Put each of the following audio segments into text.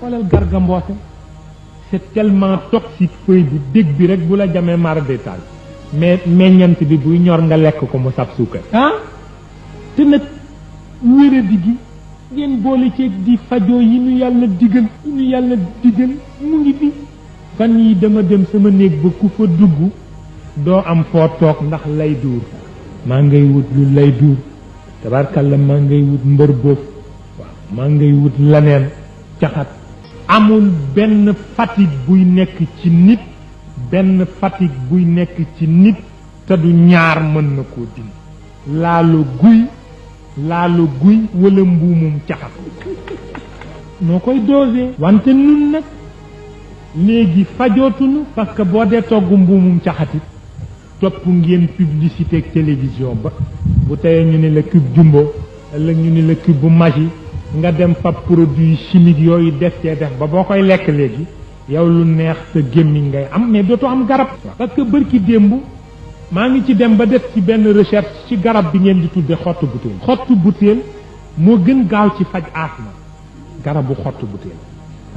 xoolal Garga Mbossé c'est tellement toxique feuille bi dég bi rek bu la jamee mara détail mais meññant bi buy ñor nga lekk ko mu sab suukar te nag wéradi gi ngeen boole ceeg di fajoo yi ñu yàlla digal mu ngi fi fan yi dama dem sama néeg ba ku fa dugg doo am foo toog ndax lay duur maa ngay wut lu lay duur tabarkalla maa ngay wut mbër boof waaw maa ngay wut laneen caxat amul benn fatigue buy nekk ci nit te du ñaar mën na koo dindi laalu guy wala mbuumum caxat noo koy dosé wante nun nag léegi fajootunu parce que boo dee togg mbuumum caxatit topp ngeen publicité ak télévision ba bu teyee ñu ne la cube jumbo ëllëg ñu ne la cube bu Maggi nga dem fab produit chimique yooyu def ba boo koy lekk léegi yow lu neex sa gémmiñ ngay am mais dootoo am garab parce que bërki démb maa ngi ci dem ba def ci benn recherche ci garab bi ngeen di tudde xottu butéel moo gën gaaw ci faj asma garabu xottu butéel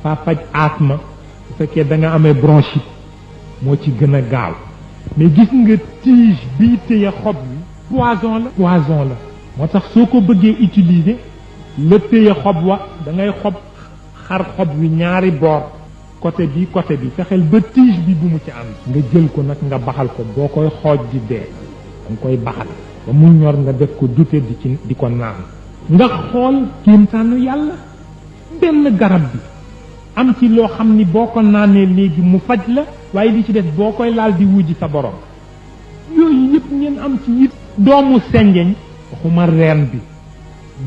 dafa faj asma bu fekkee da nga amee bronchite moo ci gën a gaaw mais gis nga tige bii téye xob wi poison la moo tax soo ko bëggee utiliser la téye xob wa da ngay xar xob wi ñaari boor côté bi fexeel ba tige bi bu mu ci ànd nga jël ko nag nga baxal ko boo koy xooj di dee danga koy baxal ba mu ñor nga def ko dute di ko naan nga xool kéemtaanu yàlla benn garab bi am ci loo xam ni boo ko naanee léegi mu faj la waaye li ci def boo koy laal di wujji sa borom yooyu yëpp ngeen am ci it doomu senjeñ waxuma reen bi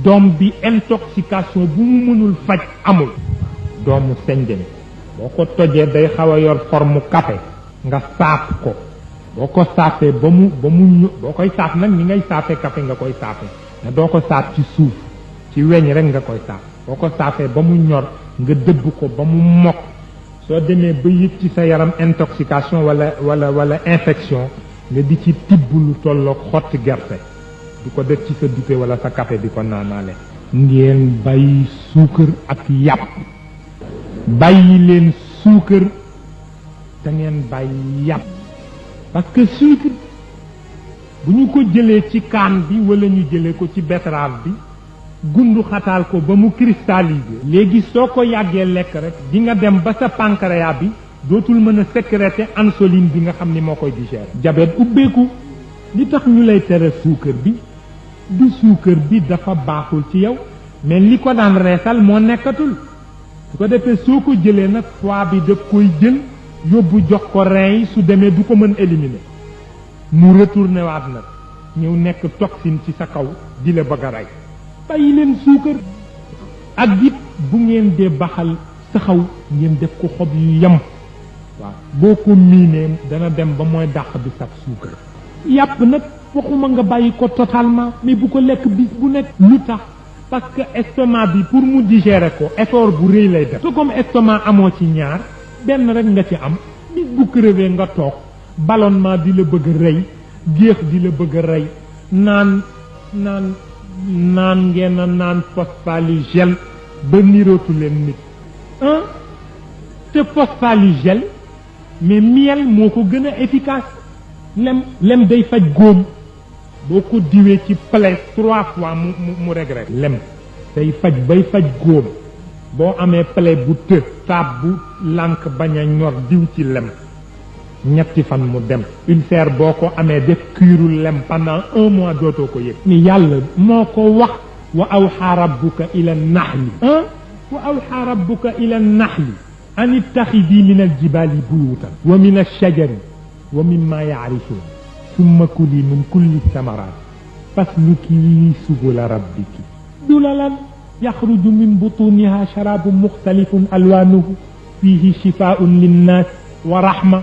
doom bi intoxication bu mu mënul faj amul doomu senjeñ boo ko tojee day xaw a yor forme café nga saaf ko boo ko saafee ba mu boo koy saaf nag ni ngay saafee café nga koy saafee mais doo ko saaf ci suuf ci weñ rek nga koy saaf boo ko saafee ba mu ñor nga dëbb ko ba mu mokk soo demee ba yëg ci sa yaram intoxication wala infection nga di ci tibb lu tolloog xotti gerte di ko def ci sa dute wala sa café di ko naanaale ngeen bàyyi suukar ak yàpp bàyyi leen suukar te ngeen bàyyi yàpp parce que sucre bu ñu ko jëlee ci kaan bi wala ñu jëlee ko ci betterave bi gundu xataal ko ba mu cristallisé léegi soo ko yàggee lekk rek di nga dem ba sa pancréas bi dootul mën a sécréter insuline bi nga xam ni moo koy digérer diabète ubbeeku li tax ñu lay tere suukar bi du suukar bi dafa baaxul ci yow mais li ko daan reesal moo nekkatul su ko defee soo ko jëlee nag foie bi daf koy jël yóbbu jox ko rein yi su demee du ko mën éliminer mu retourné waat nag ñëw nekk toxine ci sa kaw di la bëgg a rey bàyyi leen suukar ak it bu ngeen dee baxal saxaw ngeen def ko xob yu yem waaw boo ko miinee dana dem ba mooy dàq bi sax suukar yàpp nag waxuma nga bàyyi ko totalement mais bu ko lekk bis bu nekk lu tax parce que estomac bi pour mu digérer ko effort bu rëy lay def te comme estomac amoo ci ñaar benn rek nga ci am bis bu crevé nga toog ballonnement di la bëgg a rey géex di la bëgg a rey naan ngeen a naan phosphalugel ba nirootu leen nit te phosphalugel mais miel moo ko gën a efficace lem day faj góom boo ko diwee ci plaie 3 fois mu regret lem day faj bay faj góom boo amee plaie bu të taab bu lànk bañ a ñor diw ci lem ñetti fan mu dem ulcère boo ko amee def kiiru lem pendant 1 mois dootoo ko yëg ni yàlla moo ko wax wa awxa rabbuka ila naxli wa awxa rabbuka ila naxli an ittaxidi min aljibali buyutan wa min alshajari wa mimma yaarifuun summa kuli min kulli samarat fasluki subula rabbiki dulalan yaxruju min butuniha sharabun muxtalifun alwanuhu fihi shifaun linnas wa rahma